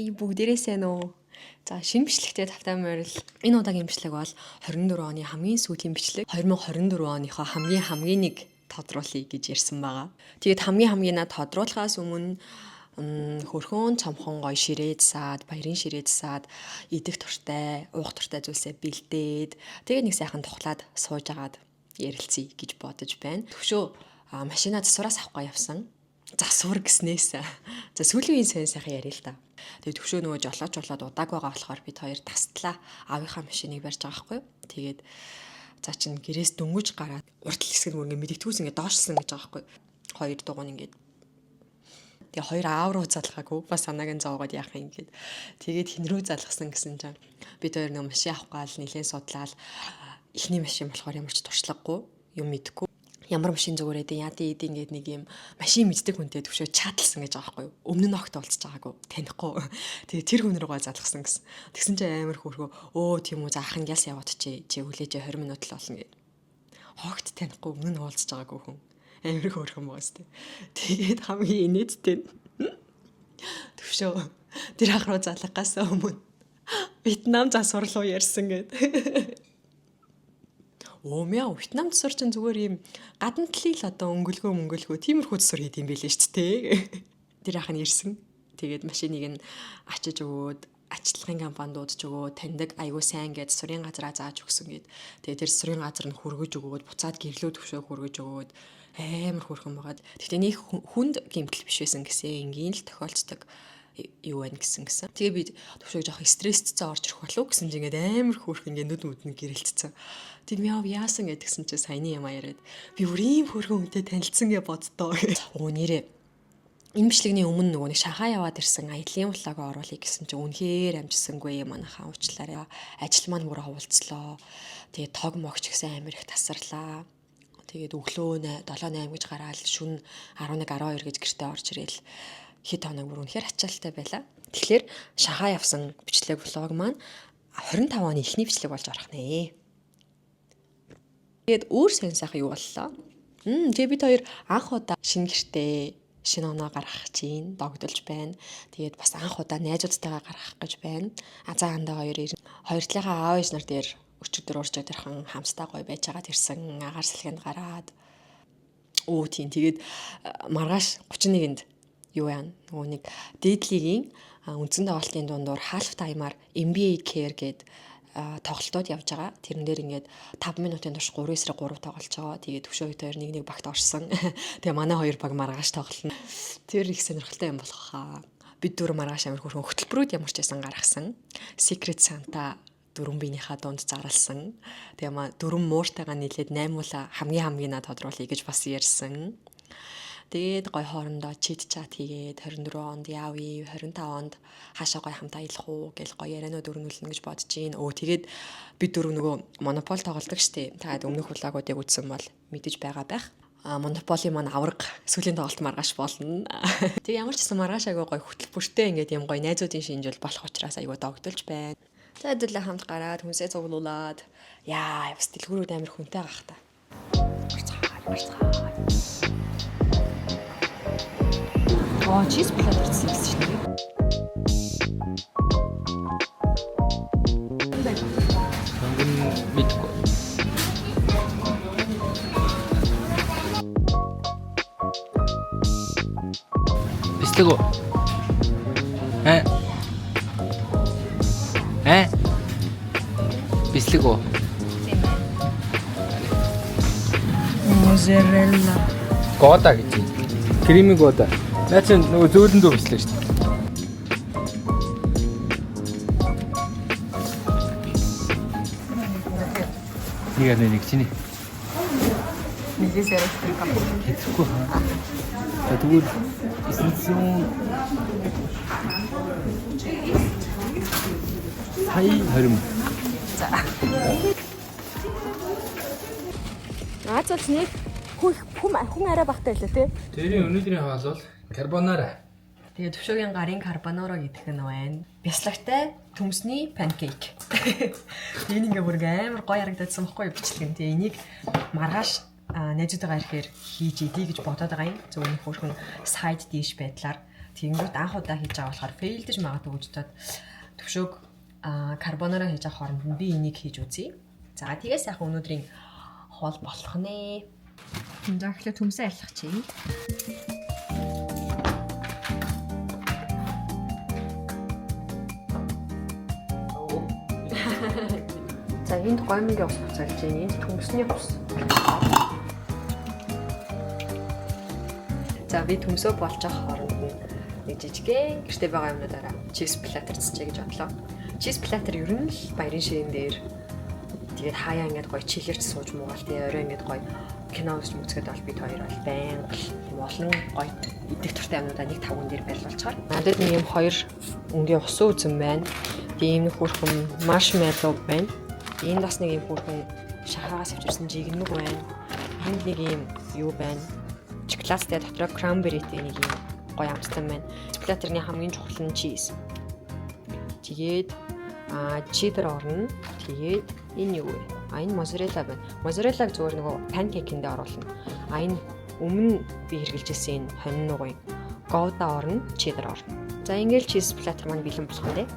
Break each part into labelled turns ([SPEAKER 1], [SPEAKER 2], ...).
[SPEAKER 1] Бүгдээрээ сайн уу? За, шинэ бичлэгтээ тавтай морил. Энэ удаагийн бичлэг бол 24 оны хамгийн сүүлийн бичлэг. 2024 оныхоо хамгийн хамгийн нэг тодруулъя гэж ярьсан байгаа. Тэгээд хамгийн хамгийн тодруулахаас өмнө хөрхөн цомхон гой ширээ засаад, баярын ширээ засаад, идэх туртай, уух туртай зүйлсээ бэлдээд, тэгээд нэг сайхан тухлаад сууж агаад ярилцъя гэж бодож байна. Төвшөө машина засвараас авахгүй явсан. Засвар гэснээс. За, сүүлийн үеийн сонь сайхан яриа л та. Тэгээд төвшөө нөгөө жолооч болоод удааг байгаа болохоор бид хоёр таслаа. Аавынхаа машиныг барьж байгаа байхгүй юу? Тэгээд за чин гэрээс дөнгөж гараад урт хэсэг нь бүр ингээ мэдэгдгүүс ингээ доошлсон гэж байгаа байхгүй юу? Хоёр дугуй ингээд. Тэгээ хоёр аав руу залгаагүй. Бас санааг нь зоогоод яах юм гээд. Тэгээд хин рүү залгасан гэсэн чинь бид хоёр нөгөө машин авах гал нилээн судлаал, эхний машин болохоор ямар ч туршлагагүй, юм мэдэхгүй. Ямар машин зүгээр эдэн яа дий эдэн гээд нэг юм машин мэддэг хүнтэй төвшөө чатлсан гэж байгаа байхгүй юу? Өмнө нь огт уулзж байгаагүй, танихгүй. Тэгээ тэр хүн рүүгээ залгасан гэсэн. Тэгсэн чинь амар хөөрхөө, өө тийм үү, за ахын гяс яваад чи чи хүлээж 20 минут л болно гэд. Хогт танихгүй, өмнө нь уулзж байгаагүй хүн. Амар хөөрхөн байгаа сте. Тэгээд хамгийн инээдтэй нь төвшөө тэр ах руу залгахаас өмнө Вьетнам засвар руу ярьсан гэд. Өө мяа, Вьетнам засвар чинь зүгээр юм гадна талын л одоо өнгөлгөө мөнгөлгөө тиймэрхүү засвар хийд юм билээ шүү дээ. Тэр ах нь ирсэн. Тэгээд машиныг нь ачиж өгөөд, ачлахын компанид дуудаж өгөө, таньдаг айгуу сайн гээд засварын газараа зааж өгсөн гээд. Тэгээд тэр засварын газар нь хүргэж өгөөд, буцаад гэрлөө төвшөө хүргэж өгөөд амар хөөрхөн байгаад. Гэхдээ нэг хүнд гэмтэл биш байсан гэсэн, энгийн л тохиолддог юу байна гэсэн гэсэн. Тэгээ би төвшөөг жоох стрессцээ орж ирэх болов гэсэн чинь ингээд амар хөөрхөн ингээд нүд нүд нь гэрэлтсэн. Тэг мяв яасан гэдгсэн чинь саяны юм яриад би бүр ийм хөөрхөн хүнтэй танилцсан гэж боддоо. Оо, нэрээ энэ бичлэгний өмнө нөгөө нэг Шанхай яваад ирсэн аялын vlog оруулъя гэсэн чинь үнэхээр амжсангүй, манайхаа уучлаарай. Ажил маань бүр ховолцлоо. Тэгээ тог могч гэсэн амар их тасарлаа. Тэгээд өглөө 7 8 гэж гараал шүн 11 12 гэж гэртээ орж ирээл хэд хоног бүр үнэхээр ачаалтай байлаа. Тэгэхээр Шанхай явсан бичлэг vlog маань 25 оны эхний бичлэг болж орох нэ. Тэгээд өөр сонь сайхан юу боллоо? Тэгээ бид хоёр анх удаа шинэ гэртээ шинэ оноо гаргах чинь догдолж байна. Тэгээд бас анх удаа найзуудтайгаа гаргах гэж байна. Азаа андаа хоёр ирнэ. Хоёр талынхаа аав ээж нар дээр өчигдөр урж өдөрхөн хамтдаа гоё байж байгаад ирсэн. Агаар сэлгэнд гараад. Өө тийм, тэгээд маргааш 31-нд юу яана? Нөгөө нэг дээдлигийн үндсэн тоглолтын дундуур half time-аар NBA Care гээд тоглолтууд явж байгаа. Тэрэн дээр ингээд 5 минутын турш 3 эсрэг 3 тоглож байгаа. Тэгээд төвшөө хоёр нэг нэг багт орсон. Тэгээ манай хоёр баг маргааш тоглоно. Тэр их сонирхолтой юм болох хаа. Бид дөрөв маргааш амар хөөрхөн хөтөлбөрүүд ямар ч байсан гаргасан. Secret Santa дөрвөн биенийхаа дунд зарлсан. Тэгээ ма дөрвөн мууртайгаа нийлээд наймуула хамгийн хамгийн над тодруулъя гэж бас ярьсан. Тэгээд гой хоорондоо chit chat хийгээд 24 онд яавъя, 25 онд хаашаа гой хамт аялах уу гэл гой ярианууд өрнүүлнэ гэж бодож гин. Өө, тэгээд бид дөрөв нөгөө Monopoly тоглодог штэ. Та өмнөх vlog уудыг үзсэн бол мэдэж байгаа байх. А Monopoly маань авраг сүүлийн тоглолт маргааш болно. Тэг ямар ч гэсэн маргааш айгуу гой хөтөлбөртэй ингээд юм гой найзуудын шинжил болох учраас айгуу догдолж байна. За, хэдүүлээ хамт гараад хүнсээ цуглуулад яа бас дэлгүүрүүд амар хүнтэй гах та. Гарцгаа гарцгаа. Оо, cheese platter гэсэн шүү дээ.
[SPEAKER 2] Сонгон мэдгүй. Бислэг үү? Э? Э? Бислэг үү?
[SPEAKER 1] Mozzarella.
[SPEAKER 2] Года гэж. Creamy года. Наа чи нөгөө зөөлөн дүү бислэг шүү дээ. Нэг нэг чиний.
[SPEAKER 1] Нилээс яриад.
[SPEAKER 2] Хэцүүгүй хаа. За, тэгвэл 900 сая 20.
[SPEAKER 1] За. Аз бол нэг хүн хүн хүн арай багтай байлаа тий.
[SPEAKER 2] Тэрийн өнөөдрийн хоол бол карбонара.
[SPEAKER 1] Тэгээ төвшөөгийн гарын карбонара гэдэг нь байна. Бяслагтай төмсний pancake. Энэ ингээ бүр ингээ амар гоё харагдаадсан бохгүй бичлэг нь. Тэгээ энийг маргааш найзуудтайгаа ирэхээр хийж идэ гэж бодоод байгаа юм. Зөвхөн нэг хөөрхөн side dish байдлаар. Тэгэнгүүт анх удаа хийж байгаа болохоор fail дэж магадгүй гэж бодоод төвшөөг карбонара хийж байгаа хооронд нь би энийг хийж үзье. За, тэгээ сайхан өнөөдрийн хоол болох нэ. За, эхлээд төмсөө алхах чи. За, энд гоймонгийн ус буцаалж байна. Энд төмсний ус. За, би төмсөө болж авах хооронд нь нэг жижигхэн гэрте байгаа юмнуудаараа cheese platter засчээ гэж бодлоо. Cheese platter ер нь л баярын ширээн дээр, тэгээд хаяа ингээд гоё chill ээрч сууж муугаал, тэгээ орой ингээд гоё кино үзэж мүцгээд бол бид хоёр бол байнга л тийм олон гоё идэх дуртай юмнуудаа нэг тавган дээр байрлуулчихаар. Надад нэг юм хоёр өнгийн усан үзэм байна. Тэгээ ийм нэг хөөрхөн marshmallow байна. Энд бас нэг юм хөөрхөн шахаагаас авчирсан жигнэг байна. Энд нэг юм юу байна. Шоколадтай, дотроо cranberry тэй нэг юм гоё амттай байна. Platter ны хамгийн чухал нь cheese. Тэгээд cheddar орно. Тэгээд энэ юу вэ? А, энэ моцарелла байна. Моцареллаг зүгээр нөгөө pancake эндээ оруулна. А, энэ өмнө би хэрэглэжсэн энэ хонин нугын gouda орно, cheddar орно. За, ингээл cheese platter маань бэлэн болох нь дээ.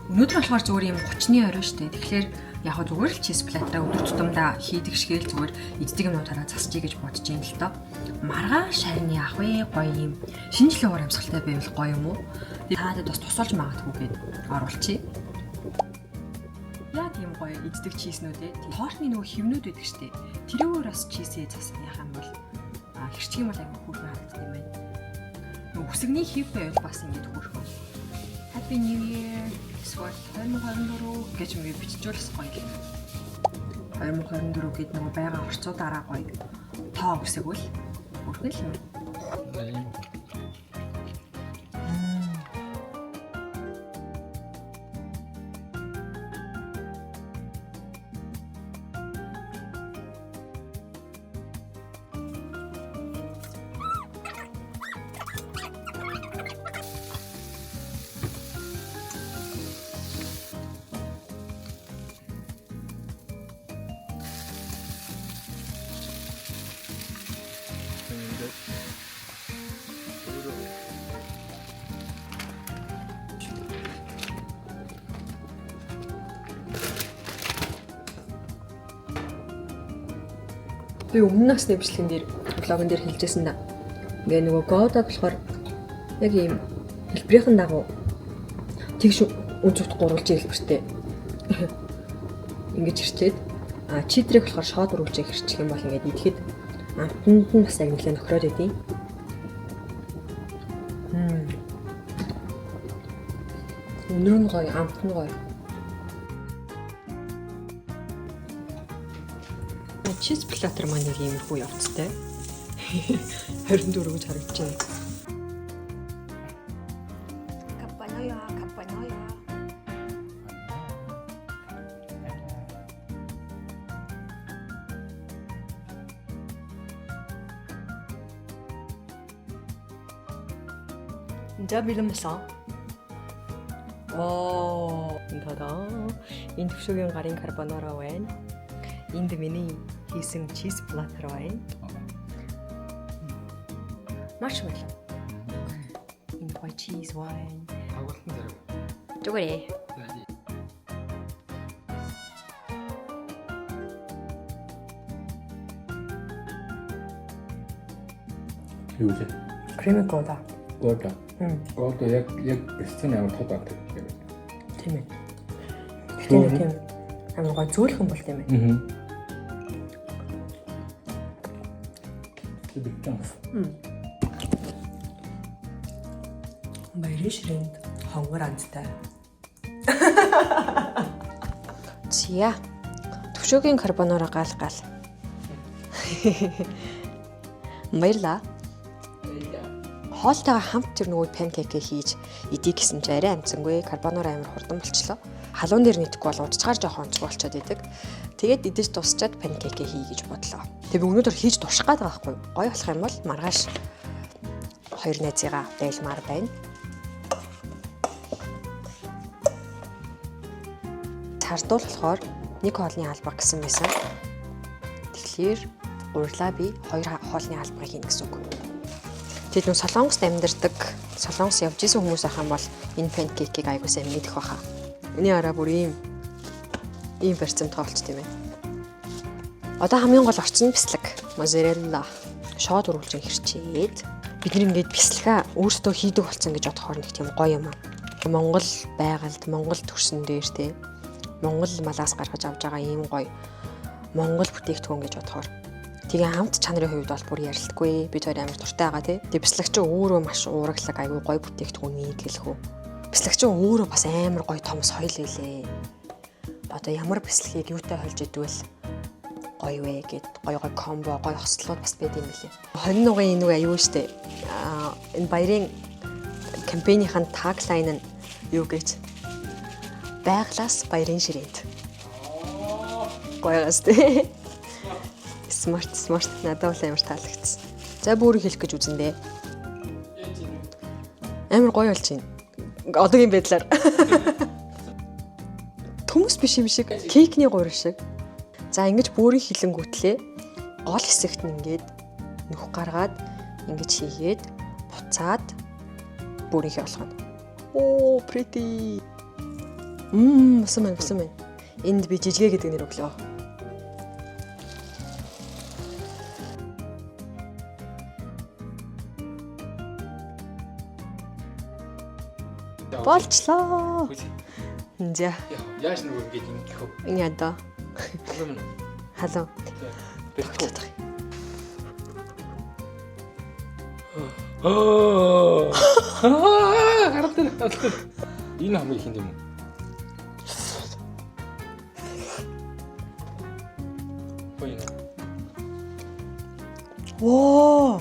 [SPEAKER 1] Өнөөдөр болохоор зүгээр юм 30-ны орой штэ. Тэгэхээр яг хөө зүгээр л cheese platter өдөр тутамдаа хийдэг шигээл зүгээр иддэг юмнуудаараа засчий гэж бодож юм л доо. Маргааш харин яах вэ? Гоё юм. Шинэ жилийн уур амьсгалтай байвал гоё юм уу? Тэгээ таадад бас тусалж магадгүй гээд оруулчих. Яа, тийм гоё иддэг cheese нүүд ээ. Тортны нөгөө хивнүүд байдаг штэ. Тэрүүгээр бас cheese ээ засах яхах юм бол хэрчих юм бол айгүй хөөрхөн харагддаг юм байна. Нөгөө үсгний хив байвал бас ингэж хөөрхөн. Happy New Year эсвэл 2024 гэж юм биччихвэл бас гоё юм. 2024 гээд нөгөө байгаа орцуудаараа гоё тоо үсгвэл хөөрхөн л юм.
[SPEAKER 2] Ингээд өөрөө.
[SPEAKER 1] Би өмнө нас нэвчлэгэн дээр vlog он дээр хэлжсэн да. Ингээ нөгөө Gouda болохоор яг ийм хэлбэрийн дагуу тэгш өнцөгт гурвалжин хэлбэртэй ингэж хэрчээд, а cheddar ыг болохоор шоод үргэлжээ хэрчих юм бол ингээд идэхэд амтанд нь бас яг нэлээд нөхрөөд идэв. Өнөр нь гоё, амт нь гоё. Cheese platter маань нэг иймэрхүү явцтай. 24 гэж харагдаж байна. Капаноя, капаноя. За, бэлэн болсон. Оо, энэ энэ төвшөөгийн гарын карбонара байна. Энд миний хийсэн cheese platter байна. Marshmallow. Энэ гоё cheese wine.
[SPEAKER 2] Агуултан зэрэг.
[SPEAKER 1] Зүгээрээ.
[SPEAKER 2] За. Юу вэ?
[SPEAKER 1] Creamy gouda.
[SPEAKER 2] Gouda. Gouda яг бэлсэн амар тод авдаг.
[SPEAKER 1] Тийм ээ. Тийм тийм. Амар гоё зөөлхөн бол тийм ээ.
[SPEAKER 2] Аа. Бэлсэн.
[SPEAKER 1] Баярын ширээнд хонгор амттай. Зя. Төвшөөгийн карбонара гал гал. Баярлаа. Хоолтойгоо хамт тэр нөгөө pancake ээ хийж идэх гэсэн чи арай амтсангүй. Карбонара амар хурдан болчлоо. Халуун дээр нийтэхгүй бол удацгаар жоохон онцгой болчиход идэг. Тэгээд идэж дуусчаад pancake ээ хий гэж бодлоо. Тэгээ би өнөөдөр хийж турших гээд байгаа байхгүй юу? Гоё болох юм бол маргааш хоёр найзыгаа дайлмаар байна. Сардуул болохоор нэг хоолны албага гэсэн байсан. Тэгэхээр гурлаа би хоёр хоолны албага хийнэ гэсэн үг. Тэгээд нүү Солонгост амьдардаг, Солонгос явж исэн хүмүүс ах юм бол энэ pancake ийг айгуу сайн мэдэх баха. Эний араа бүр ийм ийм барьцамтгай болчт юм байна. Одоо хамгийн гол орчин нь бислэг. Моцарелла. Шоод үргэлжин хэрчээд бид нар ингээд бислэгээ өөрсдөө хийдэг болсон гэж бодохоор нэг тийм гоё юм аа. Монгол байгальд, Монгол төрсөн дээр те Монгол малаас гаргаж авч байгаа ийм гоё Монгол бүтээгдэхүүн гэж бодохоор тэгээ амт чанарын хувьд бол бүр ярилтгүй. Бид хоёр амар дуртай байгаа тий. Тэгээ бислэг чинь өөрөө маш уураглаг айгүй гоё бүтээгдэхүүн хэлэх үү. Бислэг чинь өөрөө бас амар гоё том соёл байлээ. Одоо ямар бислэгийг юутай хольж идвэл гоё вэ гэд гоё гоё combo, гоё хослууд бас байд юм билээ. Хонь нугын энэ үг аюу штэ. Аа, энэ баярын campaign ийн tagline нь юу гэж байглаас баярын ширээнд. Гоё гас тий. Smart, smart, надад бол амар таалагдсан. За, бүр хэлэх гэж үзэн дээ. Амар гоё болж байна. Одоогийн байдлаар. Төмөс биш юм шиг, cake ний гурил шиг. За, ингэж бүрийн хилэнгүүтлээ гол хэсэгт нь ингээд нүх гаргаад ингэж хийгээд буцаад бүрийнхээ болгоно. Оо, pretty. Мм, усан байна, усан байна. Энд би жижигэ гэдэг нэр өглөө. Болчлоо. За.
[SPEAKER 2] Яаж нөгөө ингэж ингэх вэ?
[SPEAKER 1] Ингэ одоо.
[SPEAKER 2] Халуун минь.
[SPEAKER 1] Халуун.
[SPEAKER 2] Бэлтгэл.
[SPEAKER 1] Тоглоод.
[SPEAKER 2] Аа, гарал дээр. Энэ хамгийн ихэнд юм уу? Гоё.
[SPEAKER 1] Воо.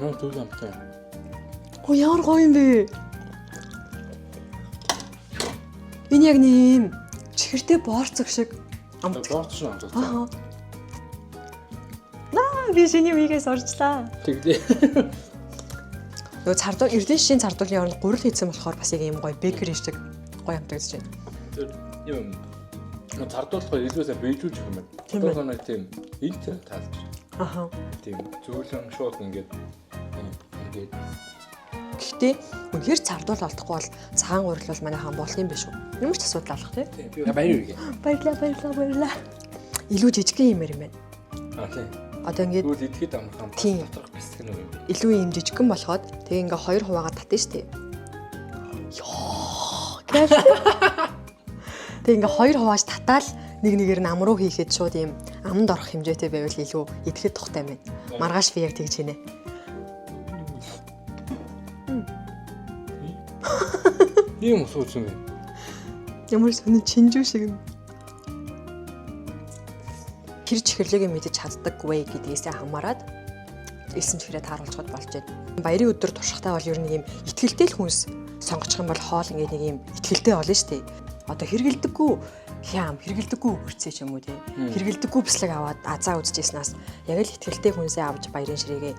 [SPEAKER 2] Нөө зүг амтай.
[SPEAKER 1] Оо, ямар гоё юм бэ? Энэ яг нэг юм чихэртэй боорцог шиг амт.
[SPEAKER 2] Боорч шиг амттай.
[SPEAKER 1] Аа. Наа, би шиний үеигээс оржлаа.
[SPEAKER 2] Тэглээ.
[SPEAKER 1] Нөгөө цардуул, Эрдэнэ шишийн цардуулын оронд гурил хийсэн болохоор бас яг юм гоё bakery шиг гоё амтагдаж байна.
[SPEAKER 2] Тэр юм цардуулахаар илүү сайн бийжүүлж юм байна.
[SPEAKER 1] Тийм ээ.
[SPEAKER 2] Одоо нэг тийм инт таалж.
[SPEAKER 1] Аха.
[SPEAKER 2] Тийм зөөлөн шууд ингээд ингээд
[SPEAKER 1] Гэхдээ үнэхээр цардуул олдохгүй бол цагаан гурил бол манай хаан болох юм биш үү? Ямар ч асуудал алах тий.
[SPEAKER 2] Тийм, би баяр үргээ.
[SPEAKER 1] Баярлаа, баярлаа, баярлаа. Илүү жижигхэн юм юм байна.
[SPEAKER 2] Аа, тийм.
[SPEAKER 1] Одоо ингээд
[SPEAKER 2] Тэгвэл идэхэд амархан
[SPEAKER 1] Тийм.
[SPEAKER 2] доторх бисдэг нэг юм.
[SPEAKER 1] Илүү юм жижигхэн болоход тэгээ ингээ хоёр хуваагаа татна штэ. Йоо. Гэл. Тэгээ ингээ хоёр хувааж татаал нэг нэгээр нь ам руу хийхэд шууд юм аманд орох хэмжээтэй байвал илүү идэхэд тухтай байна. Маргааш би яг тэгж хийнэ.
[SPEAKER 2] Ийм сууж юм.
[SPEAKER 1] Ямар сонин чинжүү шиг юм. Хэр чихэрлэгээ мэдэж чаддаггүй гэдгээсээ хамаарат элсэн чихрээ тааруулчихад болж байна. Баярын өдөр туршихтаа бол ер нь юм итгэлтэй л хүнс сонгочих юм бол хоол ингээд нэг юм итгэлтэй болно шүү дээ. Одоо хэрэгэлдэггүй хям, хэрэгэлдэггүй өгөрцөө ч юм уу тий. Хэрэгэлдэггүй бислэг аваад азаа үзчихснаас яг л итгэлтэй хүнсээ авч баярын ширээгээ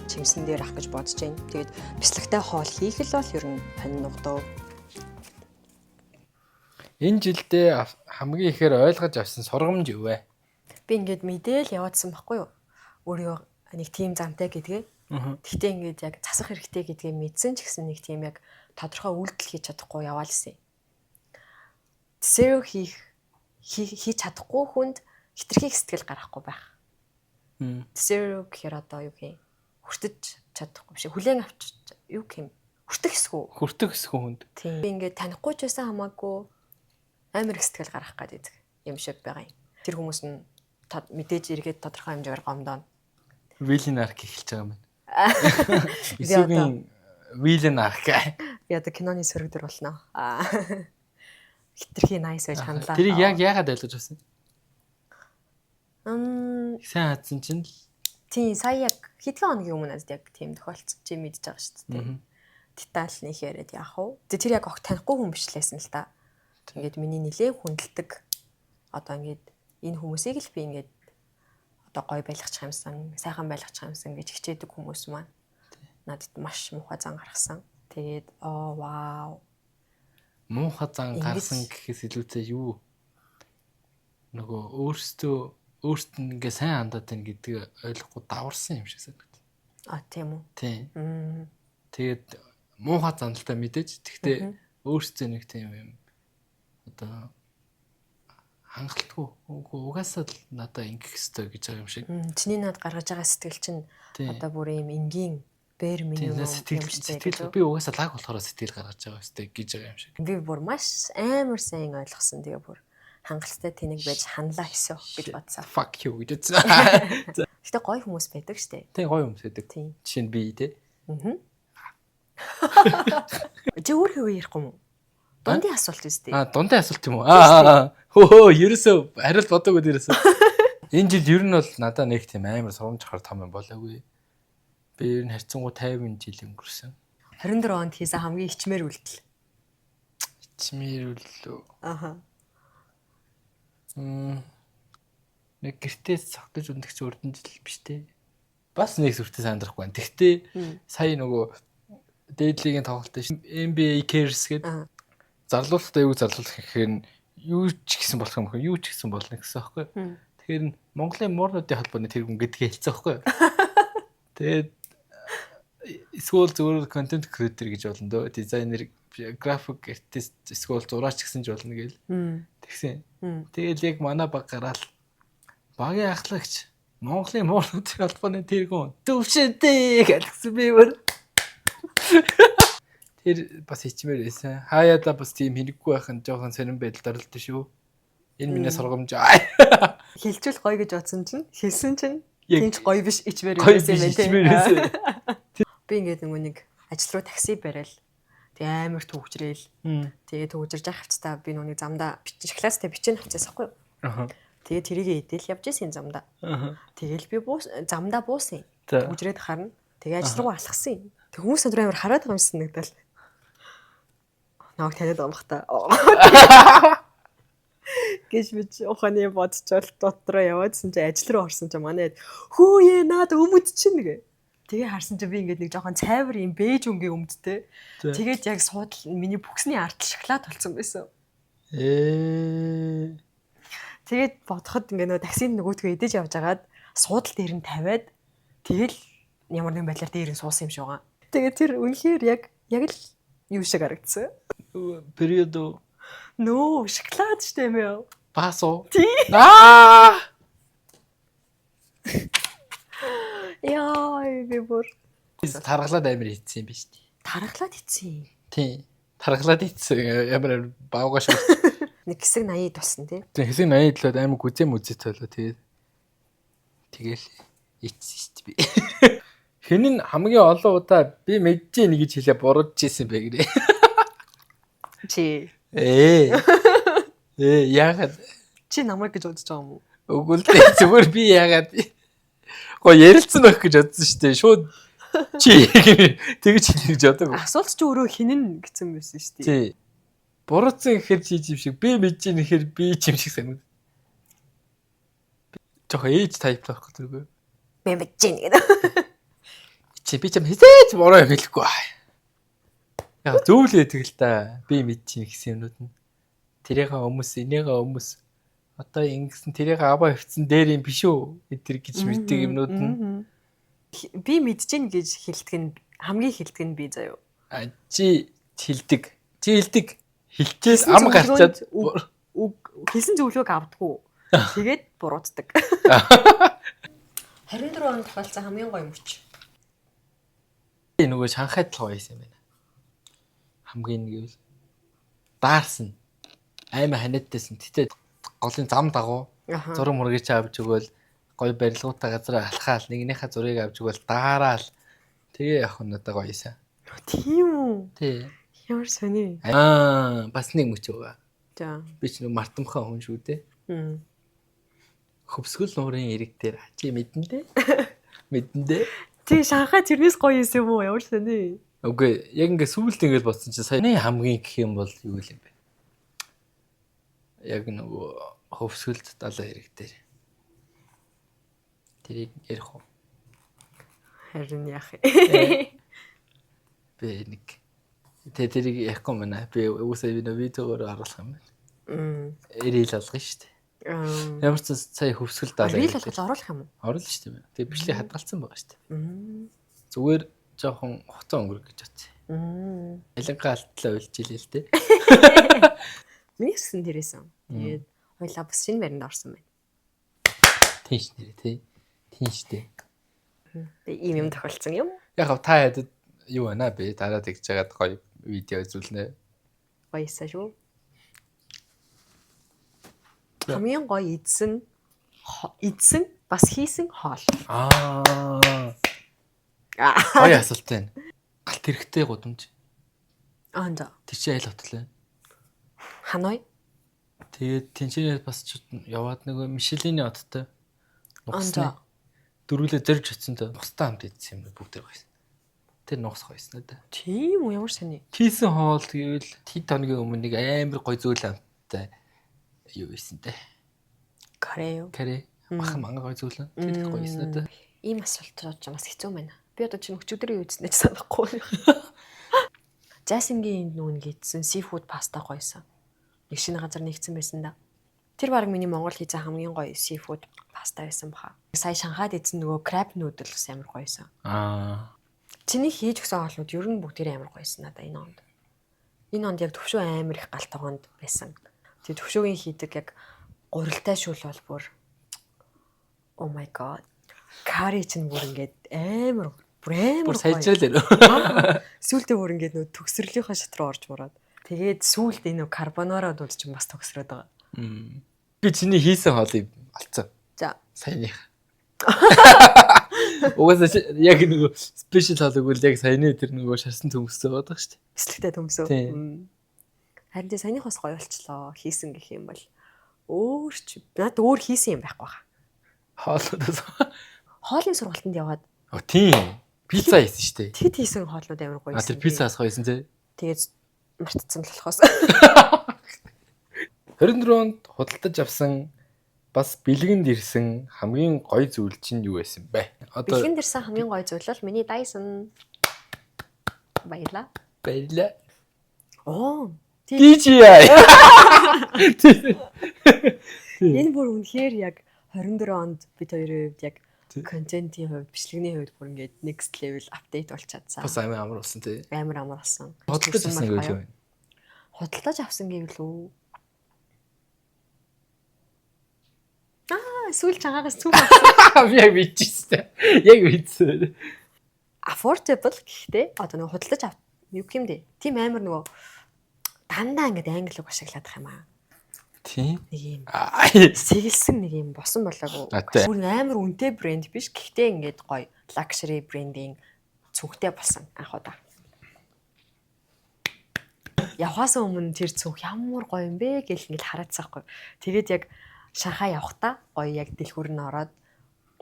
[SPEAKER 1] чимсэн дээр ах гэж бодож байна. Тэгээд бислэгтэй хоол хийх л бол ер нь хонь нугдав.
[SPEAKER 2] Энэ жилдээ хамгийн ихээр ойлгож авсан сургамж юу вэ?
[SPEAKER 1] Би ингээд мэдээл яваадсан байхгүй юу? Өөрийгөө нэг тийм замтай гэдгээ. Гэхдээ ингээд яг засах хэрэгтэй гэдгээ мэдсэн ч гэсэн нэг тийм яг тодорхой үйлдэл хийж чадахгүй яваал гэсэн. Zero хийх хийж чадахгүй хүнд хитрхийг сэтгэл гаргахгүй байх. Zero гэхээр одоо юу гэх юм? Хүртэж чадахгүй биш. Хүлээн авч юу гэх юм? Хүртэх эсгүй.
[SPEAKER 2] Хүртэх эсгүй хүнд.
[SPEAKER 1] Тийм. Би ингээд танихгүй ч байсан хамаагүй амар их сэтгэл гаргах гэдэг юм шиг байгаа юм. Тэр хүмүүс нь мэдээж эргээд тодорхой хэмжээгээр гомдооно.
[SPEAKER 2] Villain arc эхэлж байгаа юм байна.
[SPEAKER 1] Би
[SPEAKER 2] Эсүүгийн villain arc.
[SPEAKER 1] Би одоо киноны сөрөг дүр болно. Аа. Хитрхи nice байж хандлаа.
[SPEAKER 2] Тэрийг яг яагаад ойлгож авсан? Сайн хадсан чинь л
[SPEAKER 1] Тийм, сая яг хэдхэн хоногийн өмнө надад яг тийм тохиолдсон чи мэдж байгаа шүү дээ. Деталь нэг яриад яах вэ? Тэр яг огт танихгүй хүн биш лээсэн л та. Ингээд миний нилээн хүндэлдэг одоо ингээд энэ хүмүүсийг л би ингээд одоо гой байлгачих юмсан, сайхан байлгачих юмсан гэж хичээдэг хүмүүс маань надад маш муухай зан гаргасан. Тэгээд оо вау.
[SPEAKER 2] Муухай зан гарсан гэхээс илүүтэй юу? Нөгөө өөрсдөө Өөрт нь ингээ сайн хандаад байна гэдгийг ойлгохгүй даварсан юм шиг санагдав.
[SPEAKER 1] А, тийм үү.
[SPEAKER 2] Тийм. Тэгээд муухай зандалтай мэдээж. Тэгтээ өөрсдөө нэг тийм юм одоо хангалтгүй. Үгүй, угаасаа л надаа ингэх ёстой гэж байгаа юм шиг.
[SPEAKER 1] Чиний над гаргаж байгаа сэтгэл чинь одоо бүр ийм энгийн бэр
[SPEAKER 2] Тийм,
[SPEAKER 1] минимум
[SPEAKER 2] сэтгэл
[SPEAKER 1] юм шиг
[SPEAKER 2] сэтгэл би угаасаа лаг болохоор сэтгэл гаргаж байгаа ёстой гэж байгаа юм шиг.
[SPEAKER 1] Би бүр маш амар сайн ойлгосон. Тэгээ бүр хангалттай тэнэг байж ханлаа хийсэ гэж бодсон.
[SPEAKER 2] Fuck you гэж бодсон.
[SPEAKER 1] Гэтэ гоё хүмүүс байдаг штэ.
[SPEAKER 2] Тийм, гоё хүмүүс байдаг.
[SPEAKER 1] Тийм.
[SPEAKER 2] Жишээ нь би те.
[SPEAKER 1] Чи өөр хэвээ ярихгүй юм уу? Дундын асуулт үстэй.
[SPEAKER 2] А, дундын асуулт юм уу? Аа. Хөө, ерөөсөө хариулт бодоогүй дээрээс. Энэ жил ер нь бол надаа нэг тийм амар сурамжхаар том юм болоогүй. Би ер нь харьцангуй 50 жил өнгөрсөн.
[SPEAKER 1] 24 онд хийсэн хамгийн ичмэр үйлдэл.
[SPEAKER 2] Ичмэр үлээ.
[SPEAKER 1] Аха.
[SPEAKER 2] Нэг гэртээ цогтож өндөгч өрдөн жил биш те. Бас нэг сүртэй сандрахгүй байна. Тэгтээ сая нөгөө дээдлигийн тоглолт NBA Cares гэдэг зарлуулалтаа юу зарлуулах гэхээр нь юу ч гэсэн болох юм хөө, юу ч гэсэн болно гэсэн аахгүй. Тэгэхээр нь Монголын муурнуудын холбооны тэргүүн гэдгийг хэлсэн аахгүй. Тэгээд эсвэл зүгээр контент креатор гэж болно дөө. Дизайнер, график артист, эсвэл зураач гэсэн ч болно гээл. Тэгсэн. Тэгэл яг манай баг гараал багийн ахлагч Монголын муурнуудын холбооны тэргүүн төвшөнтэй гэсэн би бүр. Тэр бас хичмээр байсан. Хаяада бас тийм хэрэггүй байх нь жоохон сонирн байдалд оролдсон шүү. Энэ миний сургамж.
[SPEAKER 1] Хэлжүүл гоё гэж бодсон чинь хэлсэн чинь
[SPEAKER 2] Яг
[SPEAKER 1] тийм ч гоё биш, ичмэр
[SPEAKER 2] гоё
[SPEAKER 1] байсан юм
[SPEAKER 2] биш
[SPEAKER 1] байна
[SPEAKER 2] хичмээр байсан.
[SPEAKER 1] Би ингээд нөгөө нэг ажил руу такси барайл. Тэгээ амар түгжрээл. Тэгээ түгжирж явах хэвчээ би нөгөө нэг замдаа бичин шоколадтай бичин авчихсан байхгүй юу?
[SPEAKER 2] Аха.
[SPEAKER 1] Тэгээ тэрийг идэл явж исэн замдаа.
[SPEAKER 2] Аха.
[SPEAKER 1] Тэгэл би буус замдаа буусан.
[SPEAKER 2] За.
[SPEAKER 1] Түгжрээд харна. Тэгээ ажил руу алхсан юм. Тэг хүмүүс өдөр амар хараад байгаа юмсан нэгдэл. Намайг таниад байгаа юм бах та. Гэж би чи ухааны бодчоол дотроо яваадсэн чи ажил руу орсон чи манай хүү ээ наад өмд чинь гэ. Тэгээ харсан чи би ингээд нэг жоохон цайвар юм бэж өнгийн өмдтэй.
[SPEAKER 2] За.
[SPEAKER 1] Тэгээд яг суудал миний бүхсний арт шоколад болсон байсан.
[SPEAKER 2] Ээ.
[SPEAKER 1] Тэгээд бодоход ингээ нөгөө таксинд нөгөөдгөө идэж явж хагаад суудал дээр нь тавиад тэгэл ямар нэгэн байдлаар дээр нь суусан юм шиг байгаа. Тэгээд тэр үнэхээр яг яг л юу шиг харагдсан.
[SPEAKER 2] Периодо
[SPEAKER 1] Нөө шоколад штэ юм яа.
[SPEAKER 2] пасо.
[SPEAKER 1] Тий.
[SPEAKER 2] Аа!
[SPEAKER 1] Яа, би бүр
[SPEAKER 2] Таргалаад амар хийцэн юм биш үү?
[SPEAKER 1] тархлаад ицсэн.
[SPEAKER 2] Тийм. Таргалаад хийцэн амар амар баавга шиг.
[SPEAKER 1] Нэг хэсэг 80 болсон тий.
[SPEAKER 2] Тийм, хэсэг 80 төлөөд амар гүзээ мүзээ төлөө тэгээд тэгэл ицсэн шүү дээ би. Хэн нь хамгийн олон удаа би мэдэж ийн гэж хэлээ буруудж исэн бэ гэрээ.
[SPEAKER 1] Чи
[SPEAKER 2] Ээ. Ээ, яагаад
[SPEAKER 1] чи намайг гэж бодож байгаа юм уу?
[SPEAKER 2] үгүй л дээ, зүгээр би яагаад гоо ярилцсан байх гэж бодсон шүү дээ. Шууд чи тэгж хэлэх гэж бодоагүй.
[SPEAKER 1] Асуулт чи өөрөө хинэн гэсэн байсан шүү дээ.
[SPEAKER 2] Тий. Буруудсан гэхээр чи юм шиг, би мэдэж ийн гэхээр би ч юм шиг санагдав. Жохо ээж тайп байхгүй тэргүй.
[SPEAKER 1] Би мэдэж ийн гэдэг.
[SPEAKER 2] Чи би чам хизээч буруу юм хэлэхгүй. Яг зөв л байдаг л та. Би мэдэж ийн гэсэн юмнууд нь. Тэрийнхээ хүмүүс, энийхээ хүмүүс одоо ингэсэн тэрийнхээ аваа хөвцөн дээр юм биш үү? Эдэр гэж мэддэг юмнууд нь.
[SPEAKER 1] Би мэдэж ийн гэж хэлдэг нь хамгийн хэлдэг нь би заяо.
[SPEAKER 2] А, чи хэлдэг. Чи хэлдэг. Хэлчээс ам гарчаад
[SPEAKER 1] үг хэлсэн зөвлөгөөг авдаггүй. Тэгээд буруутдаг. 24 онд тохиолдсон хамгийн гоё мөч.
[SPEAKER 2] Нөгөө Шанхайд л гоё юм байна. Хамгийн нэг гэвэл даарсан. Аймаа ханиадтайсан. Гэтэ голын зам дагуу зураг мургийг чи авч өгөөл гоё барилгуутай газар алхаал нэгнийхээ зургийг авч өгөөл даараал тэгээ явах нь надад гоё юмсан.
[SPEAKER 1] Тийм үү?
[SPEAKER 2] Тий.
[SPEAKER 1] Ямар сони.
[SPEAKER 2] Аа, бас нэг мөч байгаа.
[SPEAKER 1] За.
[SPEAKER 2] Би ч нэг мартамхан хүн шүү дээ. Хөвсгөл нуурын эрэг дээр чи мэдэн дээ. Мэдэн дээ.
[SPEAKER 1] Тий, Шанхай тэрнээс гоё юм уу? Ямар сони.
[SPEAKER 2] Үгүй, яг ингээ сүүлд ингээд бодсон чинь сая хамгийн гэх юм бол юу юм бэ? Яг нөгөө хөвсгөлд далайн эрэг дээр. Тэрийг ярих уу?
[SPEAKER 1] Харин яах юм.
[SPEAKER 2] Би нэг тэ тэрийг ярихгүй мэнэ. Би уусаа би нөө видеогоор оруулах юм байна. Эрэл алгана шүү дээ. Ямар ч сая хөвсгөл даалаа.
[SPEAKER 1] Reel болгож оруулах юм уу?
[SPEAKER 2] Оруулна шүү дээ. Тэгээ бичлэг хадгалсан байгаа шүү дээ. Зүгээр жоохон хугацаа өнгөрөх гэж бодсон. Алингаа алтлаа уйлж илээ л дээ.
[SPEAKER 1] Миний хэсэг дээрээсэн. Тэгээд хоёлаа бас шинэ байранд орсон байна.
[SPEAKER 2] Тийм ш нэрээ тий. Тийм штэ.
[SPEAKER 1] Тэгээ ийм юм тохиолдсон юм.
[SPEAKER 2] Яг та ядад юу байна бэ? Дараа тэгж жагаад гоё видео үзүүлнэ.
[SPEAKER 1] Гоёсаа шүү. Хамгийн гоё идсэн идсэн бас хийсэн хоол.
[SPEAKER 2] Аа. Гоё асуулт байна. Галт хэрэгтэй гудамж.
[SPEAKER 1] Аа за.
[SPEAKER 2] Тэр чинь аль хотлоо?
[SPEAKER 1] Ханой.
[SPEAKER 2] Тэгээд тэнцэнээр бас яваад нөгөө Мишелийн одтой нугасны дөрүлээ зорж очсон дөө нугастай хамт идсэн юм бүгд тэр гоёсэн. Тэр нугас гоёсэн надаа.
[SPEAKER 1] Тийм үү, ямар сони.
[SPEAKER 2] Хийсэн хоол гэвэл хэд хоногийн өмнө нэг амар гоё зүйл амттай юу байсан те.
[SPEAKER 1] Каре юу?
[SPEAKER 2] Каре. Махан мангар гоё зүйл. Тэр их гоё байсан надаа.
[SPEAKER 1] Ийм асуулт болж бас хэцүү байна. Би одоо чинь өчигдөр юу үзснэ ч санахгүй. Жайсингийн энд нүн гэдсэн seafood pasta гоёсон. Нэг шинэ газар нэгдсэн байсан да. Тэр баг миний Монгол хийсэн хамгийн гоё seafood pasta байсан баха. Сая Шанхайд идсэн нөгөө crab noodle бас амар гоёсон.
[SPEAKER 2] Аа.
[SPEAKER 1] Чиний хийж өгсөн хоолнууд ер нь бүгдээрээ амар гоёсон надаа энэ онд. Энэ онд яг төвшөө амар их гал тогоонд байсан. Тэгээ төвшөөгийн хийдэг яг гурилтай шүл бол бүр oh my god. Карри чинь бүр ингээд амар бүр амар
[SPEAKER 2] бүр сайжрал ярив.
[SPEAKER 1] Сүүлдээ бүр ингээд нөө төгсрөлийнхөө шат руу орж мураад. Тэгээд сүүлд энэ нөө карбонара дууд чинь бас төгсрөөд байгаа.
[SPEAKER 2] Би чиний хийсэн хоолыг алдсан.
[SPEAKER 1] За.
[SPEAKER 2] Саяных. Угаасаа яг нөгөө special хоол өгвөл яг саяны тэр нөгөө шарсан төмөсөө байгаа шүү дээ.
[SPEAKER 1] Бислэгтэй төмсөө. Харин тий саяных бас гоё болчлоо. Хийсэн гэх юм бол өөр ч надад өөр хийсэн юм байхгүй баха.
[SPEAKER 2] Хоолоодос.
[SPEAKER 1] Хоолын сургалтанд яваад.
[SPEAKER 2] Оо тийм. Пицца хийсэн шүү дээ.
[SPEAKER 1] Тэд хийсэн хоолнууд амар гоё.
[SPEAKER 2] А тэр пицца бас гоё хийсэн тий.
[SPEAKER 1] Тэгээд мартцсан л болохоос.
[SPEAKER 2] 24 онд худалдаж авсан бас бэлгэнд ирсэн хамгийн гоё зүйл чинь юу байсан бэ?
[SPEAKER 1] Одоо бэлгэнд ирсэн хамгийн гоё зүйл бол миний Dyson. Баярлаа.
[SPEAKER 2] Баярлаа.
[SPEAKER 1] Оо.
[SPEAKER 2] DJI.
[SPEAKER 1] Энэ бүр үнэхээр яг 24 онд бид хоёрын хувьд яг контентын хувьд, бичлэгний хувьд бүр ингээд next level update болж чадсан.
[SPEAKER 2] Бас амар амар болсон тий.
[SPEAKER 1] Амар амар болсон.
[SPEAKER 2] Худалдаж авсан гэвэл юу вэ?
[SPEAKER 1] Худалдаж авсан гэвэл үү? Аа, сүүл чангаагаас зүг авсан.
[SPEAKER 2] Би яг мэдчихсэн. Яг мэдсэн.
[SPEAKER 1] Affordable гэхдээ одоо нөгөө худалдаж ав юу юм бэ? Тийм амар нөгөө дандаа ингээд англи үг ашиглах юм аа.
[SPEAKER 2] Тийм.
[SPEAKER 1] Нэг юм. Сэгэлсэн нэг юм босон болоогүй. Бүр амар үнэтэй брэнд биш. Гэхдээ ингээд гоё luxury брендийн цүнхтэй болсон анх удаа. Явхаас өмнө тэр цүнх ямар гоё юм бэ гэл ингээд хараацсан байхгүй. Тэгээд яг Шанхай явхдаа гоё яг дэлгүүр нь ороод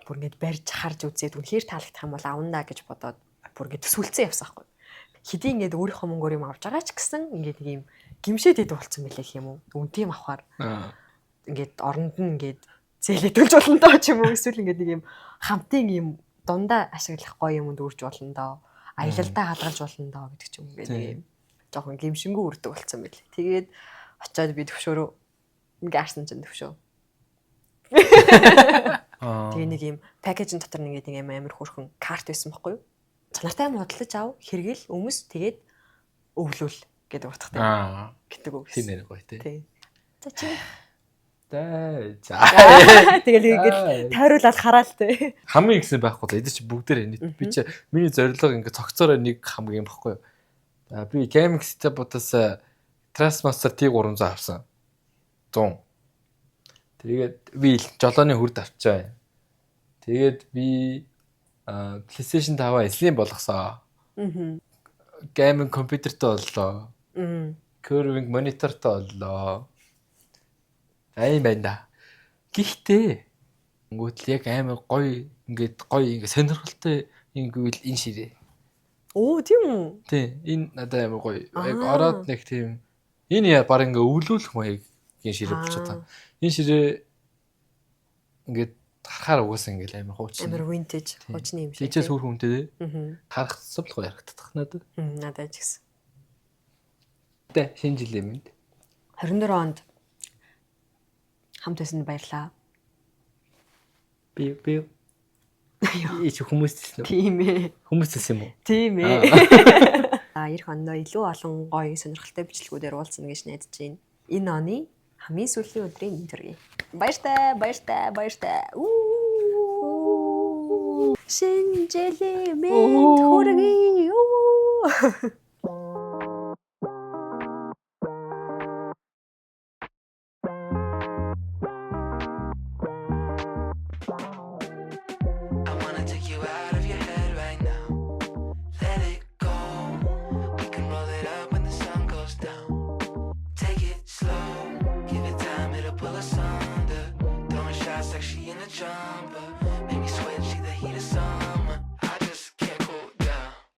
[SPEAKER 1] бүр ингээд барьж харж үзээд үнэхээр таалагдах юм бол авна да гэж бодоод бүр ингээд төсөөлцөн явсан байхгүй. Хэдий ингээд өөрийнхөө мөнгөөр юм авч байгаа ч гэсэн ингээд нэг юм гимшээд идэв болсон мэлээ гэх юм уу. Үнэтэй юм авахар ингээд оронд нь ингээд зээлээ төлж болно доо ч юм уу. Эсвэл ингээд нэг юм хамтын юм дундаа ашиглах гоё юмд үрж болно доо. Аялалдаа хадгалж болно доо гэдэг ч юм ингээд нэг юм жоохон гимшингүү үрдэг болсон мэлээ. Тэгээд очиод би төвшөөрөө ингээ арсан чинь төвшөө. Тэгээ нэг юм пакэжин дотор ингээд нэг юм амар хөөрхөн карт байсан байхгүй юу? Чанартай юм худалдаж ав, хэрэгэл, өмс тэгээд өвлүүл гэдэг утгатай. Гэдэг үг.
[SPEAKER 2] Тийм нэр гоё тий.
[SPEAKER 1] Тий. За чи.
[SPEAKER 2] За.
[SPEAKER 1] Тэгэл ингээд тойруулаад хараал тий.
[SPEAKER 2] Хамгийн ихсэн байхгүй л эдгээр чи бүгдээр нийт би чи миний зорилго ингээд цогцоороо нэг хамгийн байхгүй юу? За би gaming setup-уудаас Thrustmaster T300 авсан. 100. Тэгээд би жолооны хүрд авчаа. Тэгээд би PlayStation 5-аа Slim болгосон. Gaming компьютертэй боллоо. Curving монитортой боллоо. Ай байна да. Гэхдээ өнгөтл яг амар гоё ингээд гоё ингээд сонирхолтой ингэвэл энэ ширээ.
[SPEAKER 1] Оо тийм үү?
[SPEAKER 2] Тийм. Энэ надад амар гоё. Яг ороод нэг тийм энэ баг ингээ өвлүүлэх маягийн ширээ болчиход байгаа. Энэ ширээ ингээд харахаар угаасаа ингээл амар хуучин.
[SPEAKER 1] Амар vintage хуучны юм шиг.
[SPEAKER 2] Тийчээс хөр хүнтэй тий. Харах тусам л гоё харагдах надад.
[SPEAKER 1] Надад ч гэсэн.
[SPEAKER 2] Тэ шинэ жилийн мэнд.
[SPEAKER 1] 24 онд Хамт байсанд баярлаа.
[SPEAKER 2] Би чи хүмүүс хэлсэн үү?
[SPEAKER 1] Тийм ээ.
[SPEAKER 2] Хүмүүс хэлсэн юм уу?
[SPEAKER 1] Тийм ээ. А ирэх ондоо илүү олон гоё сонирхолтой бичлэгүүдээр уулзна гэж найдаж байна. Энэ оны хамгийн сүүлийн өдрийн мэнд хүргэе. Баяртай, баяртай, баяртай. Уу! Шинэ жилийн мэнд хүргэе. Уу!